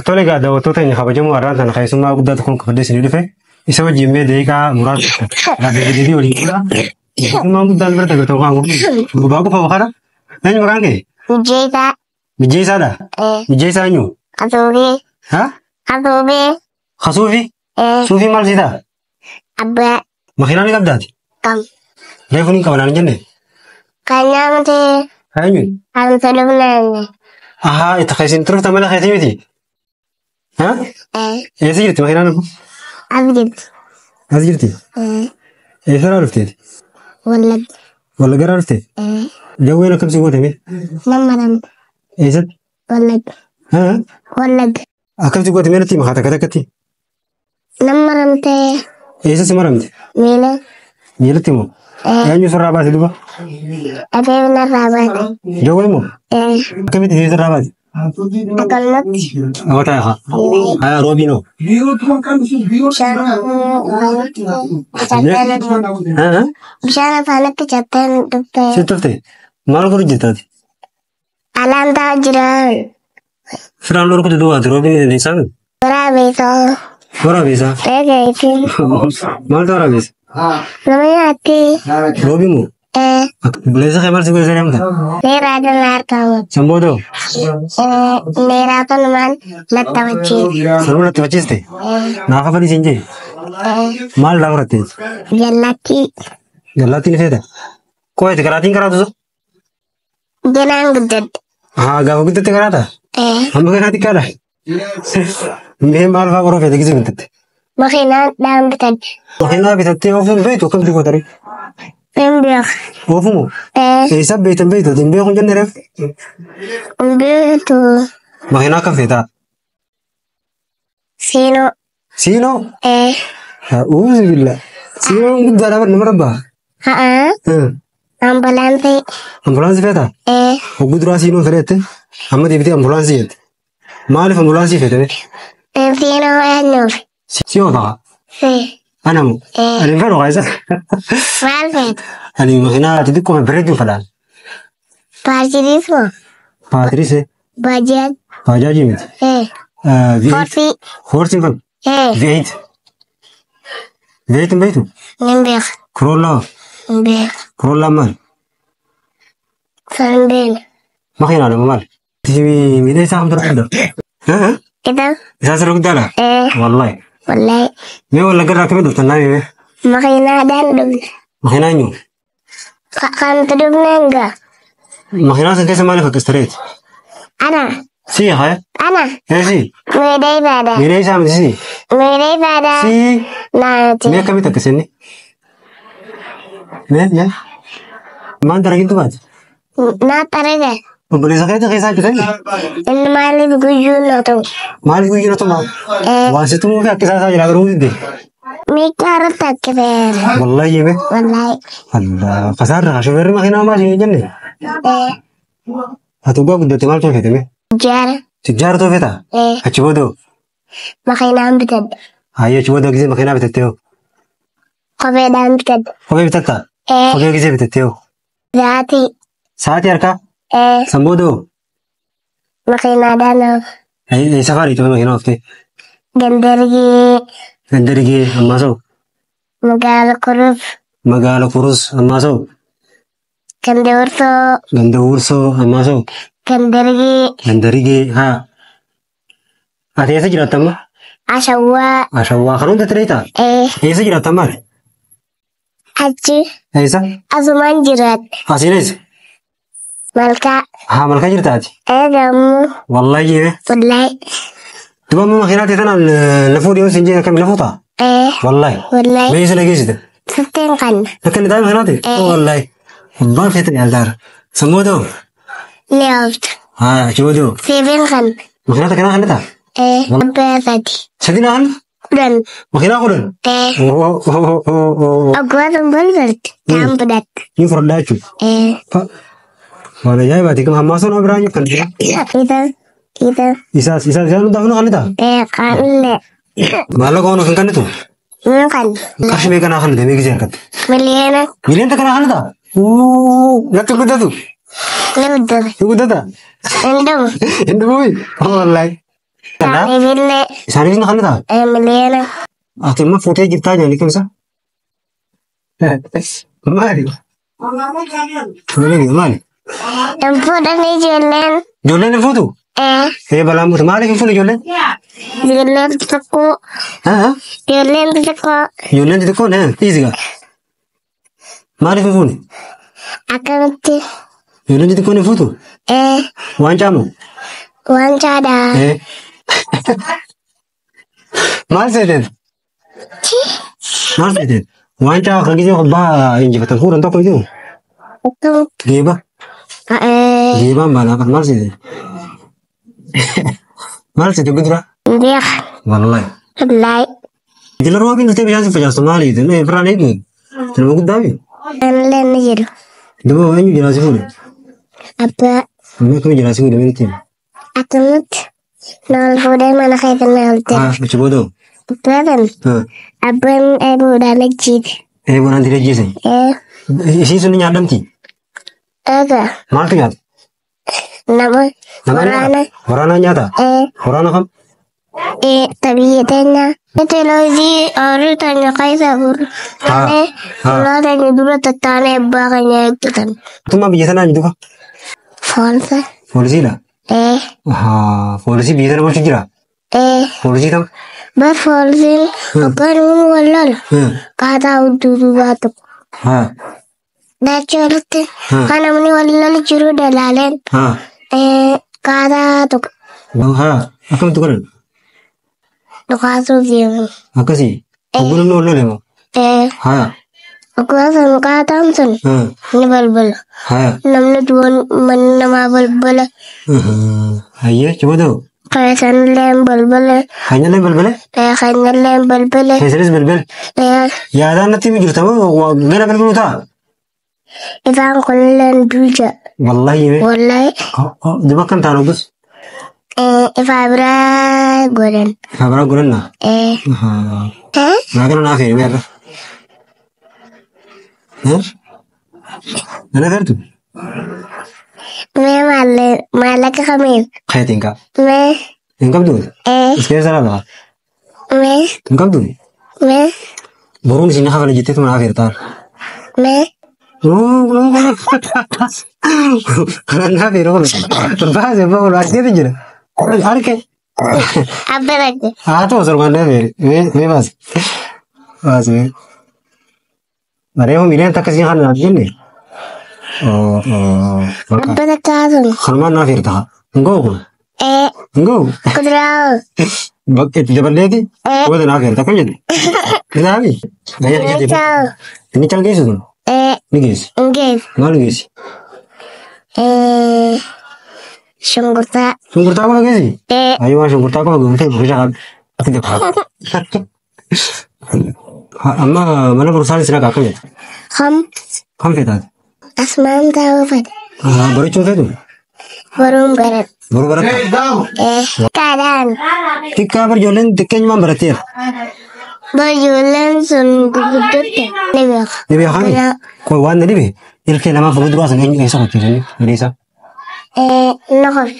Tole egaa daawwattoota keenya kabajamoo har'aan tana keessummaa guddaa tokkoon qabadhee isinii dhufe isa wajjin mee daqiiqaa muraasa gaafii waliin godha. Keessummaan guddaan bira taphatu kan gurbaa qofa kana eenyu maqaan kee? Mijeessaa. Mijeessaadha? Mijeessaa eenyu? Asuufii. Ha? Asuufii. Kasuufi? Suufii maal sitaa? Abbaa. Makiinaa ni qabdaati? Kam. Reefu ni qaba naan hin jenne? Kan nyaamte. Eenyu? Kan sodofnaan. Ahaa itti keessin turte mana keetii miti? Ha? Eessa jirti makiinaan kun? As jirti. As jirti? Eessarraa dhufteeti? Wallagga. Wallaggarraa dhufte? Jawween akkam si goote mee? Nama lama. Eessatti? Wallagga. Ha? Wallagga. Akkam si goote mee natti himi haa takka takkatti? Nama lamtee. Eessa si maramte? Miila. Miilatti moo? Eenyu sirraa baase duba? Adeemu narraa baate. Jawwee moo? Akkamitti ishee sirraa baate? Akkanumatti. Awwa ta'a haa. Haa roobiin hoo? Bishaan Haa? afaanatti cabteen dhuftee. Si tufte? Maal godhu jirtaati? Alaan taa'aa jira. Firaan dhorkutu duwwaati roobiin ni dandeessaa? Waraabeessaa. Waraabeessaa? Eegaiti. Maaltu waraabeessa? Nama nyaatti. Roobii moo? Obboleessa kee maal si godhe jedhamta? Neeraa dhala harkaa. San booda hoo? Neeraa kanumaan lattafachiise. Sanuma lattafachiiste? Naaf hafanii siin jee? Maal irraa fudhatte? Jallattii. Jallaattiin feeta? Qo'eeti karaatiin karaatu sun? Ganaan guddadhe. Haa gaafa guddatte karaata? Amma ganaa xiqqaadha? Mee maal fa'aa qoroo feete gisee guddatte? Makiinaa dhaan bitadhe. Makiinaa bitattee oofuu hin beektu akkamitti goota ree? Hin beeku. Oofuu moo? Eessa beektu hin beektu hin beeku hin jenne reef? Hin beektu. Makiinaa akkam feetaa? Siinoo. Siinoo? Uuzi billa. Siinoon guddaadha bar nama rabbaa. Haa. Ambulaansii. Ambulaansii feetaa? Hogguu duraa siinoo fedhette amma deebitee ambulaansii jette. Maaliif ambulaansii feete? Siinoo eenyuuf? Si oofa. Si. Ana moo? Ani hin fedhu kaisa. Maal feete? Ani makiinaa xixiqqoo bareedduu fedhaan. Paatiriis moo? Paatiriis. Baajaaj. Baajaajii miti. Foorsii. Foorsiin kun? V8. V8 hin beektu? Hin beeku. Corolla. Hin beeku. Corollaan maal? San hin beekne. Makiinaadha moo maal? Miidhaa isaa hamtu guddaa. Isa. Isaa sirra guddaadha? Wallahi. Wallahi. Mee wallagga irraa akkamitti dhuftan naa mee? Makiinaadhaan dhufne. Makiinaa eenyu? Kan dhufne hingaa. Makiinaa san keessa maaliif akkas tareeti? Ana. Si haa? Ana. Ee si? Meedaa ifaadha. Miidhaa isaa miti si? Meedaa ifaadha. Si? Naati. Mee akkamitti akkas inni? Mee mee? Maal daragintu baate? Naa xaraga. Obboleessa keetii keessaa hojjetanii? Inni maaliif guyyuu na ta'u? Maaliif guyyuu na ta'u? Waan sitti muufii akka isaa isaa jira garuu dide. Miiccaa irratti akkiseera. Wallahi jebe. Wallahi. Allah kasaarra shofeerri makiinaa maal hin jenne? Ati dhugaa guddatte maal too feete mee? Tijjaara. Tijjaara too feeta? Achi booda hoo? Makiinaan bitadhe. Hayyee achi booda gisee makiinaa bitattee hoo? Kopheedhaan bitadhe. Kophee bitatta? Kophee gisee bitattee hoo? Sa'aatii. Sa'aatii harkaa? San booda hoo? Makiinaadhaan oofa. Eessa fa'aa dhiitoo makiinaa ooftee? Gandargee. Gandargee ammaa soo? Magaala Kurus. Magaala Kurus ammaa soo? Ganda Wursoo. Ganda Wursoo ammaa soo? Gandargee. Gandargee haa. Ati eessa jiraatta amma? Ashawwaa. Ashawwaa kan hunda tireetaa? Eessa jiraatta amma? Achi. Eessa? Asumaan jiraadha. Asiin eessa? Malkaa. Haa malkaa jirta ati? Gammuu. Wallahi jee. Wallahi. Duba amma makiinaa ta'e tanaan lafuu deemu siin jee akkami lafuu ta'a? Wallahi. Wallahi. Mee eessa na geessite? Sitteen kanna. Akka inni taa'e makiinaa ta'e? Wallahi. Abbaan feete yaaldaara. Sammuu ta'u? Ni oofta. Haa achi booda hoo? Siifin kanna. Makiinaa takka naa kanna ta'a? Abbaa sadi. Sadi naa kanna? 10. Makiinaa 10? Oggaa sun balbalti. Taan fudhatta. Ni fudhadhaa jechuudha. Waan ajaa'ibaati. Kan ammaa sun biraan kan jira. Isa. Isa. Isaas isaas isaan hundaaf nu kannitaa? Kaanillee. Maallaqa waan of hin kannitu? Ni kanna. Qarshii meeqa naa kannite mee gisee harkatte? Miliyoona. Miliyoona takka naa kannitaa? Uuu natti guddatu. Ni guddata. Ni guddata? Hin dhumu. Hin dhumuu? Wallaahi. Isaaniifillee. Isaaniif ni kannitaa? Miliyoona. Ati amma fuutee jirtaa jedhanii kimsa? Maali? Maali? Hin fuudhan ijoolleen. Ijoolleen hin fuutu? Ee. Ee balaan buutu. Maaliif hin fuune ijoolleen? Ijoolleen xixiqqoo. Haa? Ijoolleen xixiqqoo. Ijoolleen xixiqqoon dhiisi gaa. Maaliif hin fuune? Akkamitti? Ijoolleen xixiqqoon hin fuutu? Ee. Waan caamu? Wancaadha. Ee. Maal seeteen? Maal seeteen? Waancaa kan gisee kubbaa injifatan fuudhan tokko jiru. Akkamitti? Geeba. Ee. Geebaan baanaa kan maal seeteen? Maal seete gudura? Beeka. Wallahi. Wallaahi. Jila roobiin dhufee bishaan si facaastu maali? Firaan eegnu. Nama guddaa mi? Anillee ni jiru. Duba eenyu jalaa si fuudhe? Abbaa. Amma akkami jalaa si fuudhe miti? Akkamitti? Na ol fuudhee mana keessa na olte. Haa, achi booda. Abbaan Haa. abbaan eebuudhaan ajjiite. Eebuudhaan diree ajjeese. Ee. Isiin sun ni nyaadhamti? Egaa. Maaltu nyaata? Nama. Nama Waraana. Waraana nyaata? Ee. Waraana kam? Ee biyya teenya. Teloozii ooyiruu teenya keessa furu. Haa. Ulaa teenya dura tattaanee abbaa keenya eeggatan. Mootummaa biyya sanaa eenyu duuba? Foolisa. Poolisiidha? Ee. Haa, poolisii biyya sana bulchu jira? Ee. Poolisii kam? Bar foolisiin hoggaan inni wal lolu qaaxaa hudduu duubaa tokko. Haa. Dachee olitti kan namni wal lolu jiru dalaaleen Haa. qaaxaa tokko Haa. Akkamitti godhan? dhukaasuuf deeman. Akkasii. Hogguu namni wal lole moo? Ee. Haa. Hoggaa sun qaaxaan sun Haa. ni balbala. Haa. Namni du'an manni namaa balbala. Hayyee achi booda hoo? Keessanillee balbala. Keenyallee balbale? Keenyallee balbala. Keessanis balbale? Ee. Yaadaan natti himi jirta moo gara balbaluu ta'a? Ifaan kunillee duuja. Wallahi hime. Wallahi. Duba akkam ta'an hoggus? Ifaa biraa godhan. Ifaa biraa godhanna? Ee. Naa kana naa feene meerra. Nana feertu? Mee maallaqa kamiif? Keetiin qaba. Mee. Hin qabdu? Ee. Is keessa laala. Mee. Hin qabdu? Mee. Boruun isin hafala jetteetu naa feertaa. Mee. Kanaan naa feeru kun. Baase boru argeetu jira. Arge. Abba dhaqe. Haa ta'u sorgaan naa feere. Mee baase. Baase mee. Reefu miilaan takka siin kan naaf jenne. Abba takkaa sun. Kanumaan naa feerta. Hin ga'u kun. Ee. Hin ga'u. Kuduraa. Bakka itti daballeeti. Ee. Booda naa feerta akkam jedhu. Kanaaf. Meeshaa. Inni calqeessu sun. Ee. Ni geessi. Hin geessu. Maal geessi? Ee. Shunkurtaa. Shunkurtaa qofa geessi? Ee. Ayyoo waan shunkurtaa qofa guuttee bishaan ati dabala. Amma mana barumsaa si naqa akkam jedha? Kam. Kam feetaati? Asumaan taa'uu fedha. Barachuun feetu? Boruun baradha. Boru baratta? Ee. Xiqqaadhaan. Xiqqaa bar ijoolleen xiqqeenyumaan baratteera. Bar ijoolleen sun gurguddotte ni beeka. Ni beekani? Qoy waan na dhibe ilkee lamaan fuula duraa sana eenyu eessa qochiisanii fedhiisaa? Ee. Na qofe.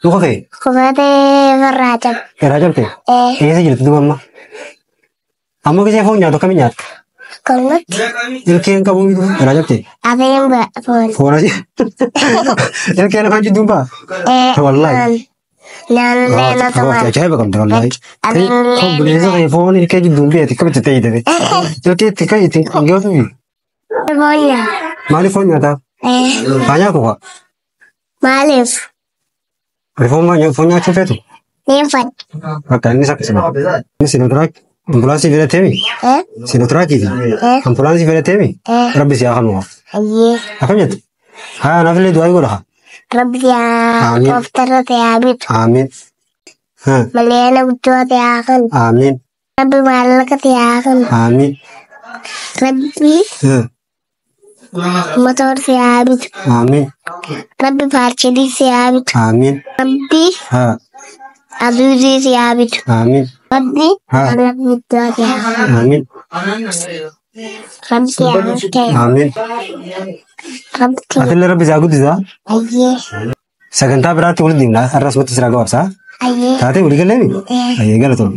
Nu qofee? Qofatee irraa cabe. Irraa cabte? Ee. Eessa jirti duuba amma? Amma gisee foon nyaatu akkamiin nyaatta? Kanatti. Ilkeen qabu irraa cabte? Afeen ba'a foon. Foon asii. Ilkeen afaan jidduun ba'a? Ee. Wallaahi. Naannoo na tumaa. Ajaa'iba qabda wallaahi. Afeen Bineensa kee foon ilkee jidduun biyya akkamitti ta'e ta'e. Ilkee itti kan itti hin geetu. Foon nyaata. Maaliif foon nyaataa? Ee. Haa nyaatu kaa. Maaliif? Foon nyaachuu feetu? Niin fadha. Bakka innis akkasuma. Inni sinotiraak ambulaansii filateemi? Ee. Sinotiraakii fi Ee. ambulaansii filateemi? Ee. Rabbi si haa kennu. Ayyee. Akkam jette? Haa naaf illee du'aa godha. Rabbi yaa Amiin. gooftarra ta'aa bitu. Amiin. Haa. Maleena guddoo ta'aa kan. Amiin. Rabbi maallaqa ta'aa kan. Amiin. Rabbi Haa. motor ta'aa bitu. Amiin. Rabbi faarchilii ta'aa bitu. Amiin. Rabbi Haa. aduuzii ta'aa bitu. Amiin. Rabbi Haa. maallaqa guddoo ta'aa kan. Amiin. Rabbi yaa ta'e. Amiin. Rabbi Atillee rabbi isaa guddisaa. ayyee. Sagantaa biraatti walitti deemna. Har'as matti siraa gabaabsaa. Ayyee. Taatee walii galleemi? Ayyee galatoom.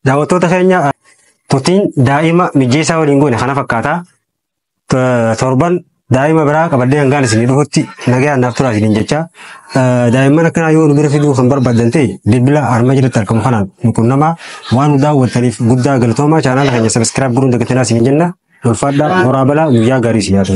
Daawwattoota keenya turtiin daa'ima mijeessaa waliin goone kana fakkaata. Torban daa'ima biraa qabadhee hangaan isinii dhufutti nagaan naaf turaa isiniin jecha. Daa'imman akkanaa yoo nu bira fiduu kan barbaadan ta'e bilbila arma jalatti argamu kanaan nu qunnamaa. Waan nu daawwattaniif guddaa galatoomaa. Chaanaala keenya subscribe godhuun dagatinaa isiniin jenna. Ulfaadhaa horaa balaa guyyaa gaarii si yaadu.